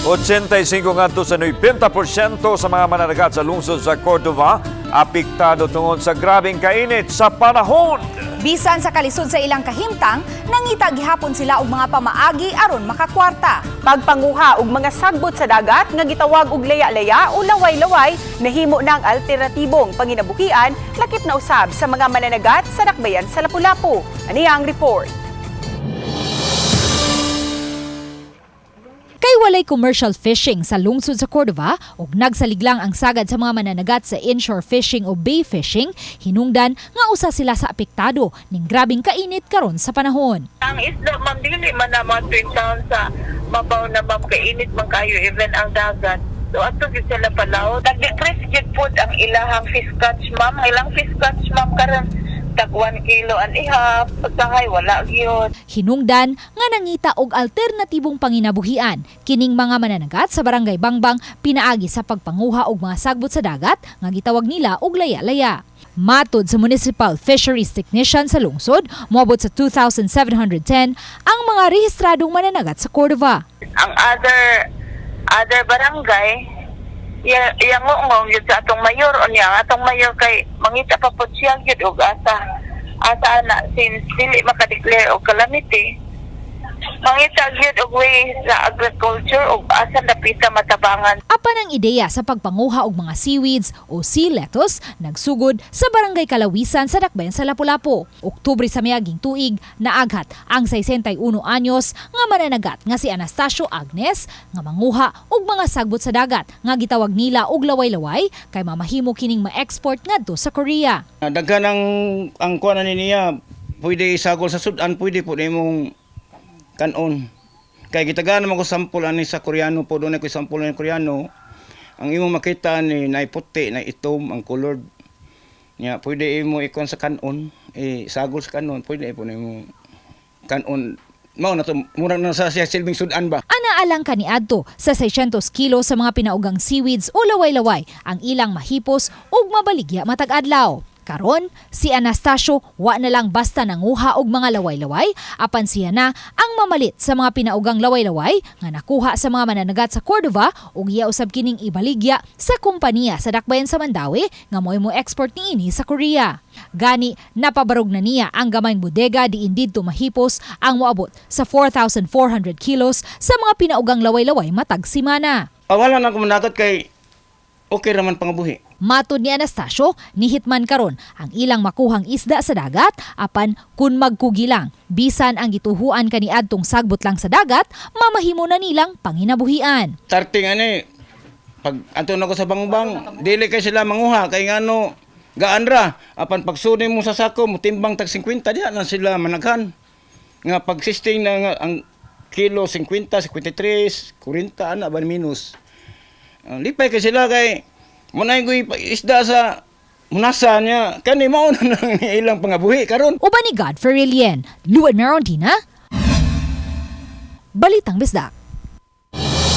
85 ngadto sa 90% sa mga mananagat sa lungsod sa Cordova apektado tungod sa grabeng kainit sa panahon. Bisan sa kalisod sa ilang kahimtang, nangita gihapon sila og mga pamaagi aron makakwarta. Pagpanguha og mga sagbot sa dagat nga gitawag og laya-laya o laway-laway, nahimo ng alternatibong panginabuhian lakip na usab sa mga mananagat sa dakbayan sa Lapu-Lapu. Ani ang report. Kay walay commercial fishing sa lungsod sa Cordova ug nagsaliglang ang sagad sa mga mananagat sa inshore fishing o bay fishing, hinungdan nga usa sila sa apektado ning grabeng kainit karon sa panahon. Ang isda, ma'am, dili man na mga tuwing taon sa mabaw na, ma'am, kainit man kayo, even ang dagat. So, ato gyud sila palaw. Nag-decrease gyud pod ang ilahang fish catch, ma'am. Ang ilang fish catch, ma'am, karon tag 1 kilo and a half. Usahay, wala gyud. Hinungdan nga nangita og alternatibong panginabuhian kining mga mananagat sa Barangay Bangbang pinaagi sa pagpanguha og mga sagbot sa dagat nga gitawag nila og laya-laya. Matod sa Municipal Fisheries Technician sa lungsod, moabot sa 2,710 ang mga rehistradong mananagat sa Cordova. Ang other other barangay, iya ngong yun sa atong mayor unya ang atong mayor kay mangita pa pod siya gyud og asa asa na since dili makadeclare og calamity, mangita gyud og way sa agriculture og asa dapita matabangan. Apan ang ideya sa pagpanguha og mga seaweeds o sea lettuce nagsugod sa Barangay Kalawisan sa Dakbayan sa Lapu-Lapu. Oktubre sa miaging tuig, naaghat ang 61 anyos nga mananagat nga si Anastasio Agnes nga manguha og mga sagbot sa dagat nga gitawag nila og laway-laway kay mamahimo kining ma-export ngadto sa Korea. Daghan ang kuan ani niya, pwede isagol sa sudan, pwede po nimong kanon. Kay gitagaan naman ko sample ani sa Koreano po, doon ko sample ani Koreano. Ang imong makita ni nay puti, nay itom ang colored. Nya pwede imo ikuan sa kanon, isagol sa kanon, pwede po nimo kanon. Mao na to, murag na sa siya silbing sudan ba. Ana alang kaniadto sa 600 kilo sa mga pinaugang seaweeds o laway-laway ang ilang mahipos ug mabaligya matag adlaw. Karon, si Anastasio wa na lang basta nanguha og mga laway-laway, apan siya na ang mamalit sa mga pinaugang laway-laway nga nakuha sa mga mananagat sa Cordova ug iya usab kining ibaligya sa kompanya sa dakbayan sa Mandaue nga mo'y mo export niini sa Korea. Gani napabarog na niya ang gamayng bodega diin didto mahipos ang moabot sa 4,400 kilos sa mga pinaugang laway-laway matag simana. Ah, wala na ako managat kay okay raman pangabuhi. Matod ni Anastasio, nihitman karon ang ilang makuhang isda sa dagat apan kun magkugi lang bisan ang gituhuan kaniadtong sagbot lang sa dagat, mamahimo na nilang panginabuhian. Starting ani pag anton ako sa bangbang, dili kay sila manguha kay ngano gaan ra, apan pagsuni mo sa sako mo timbang tag 50, diha na sila managhan nga pag sisting na nga ang kilo 50, 53, 40 ana ba minus. Lipay kay sila kay munay ko'y isda sa munasa niya kani mao na nang ilang pangabuhi karon. Uban ni Godfrey Relien, Luan Merondina, Balitang Bisdak.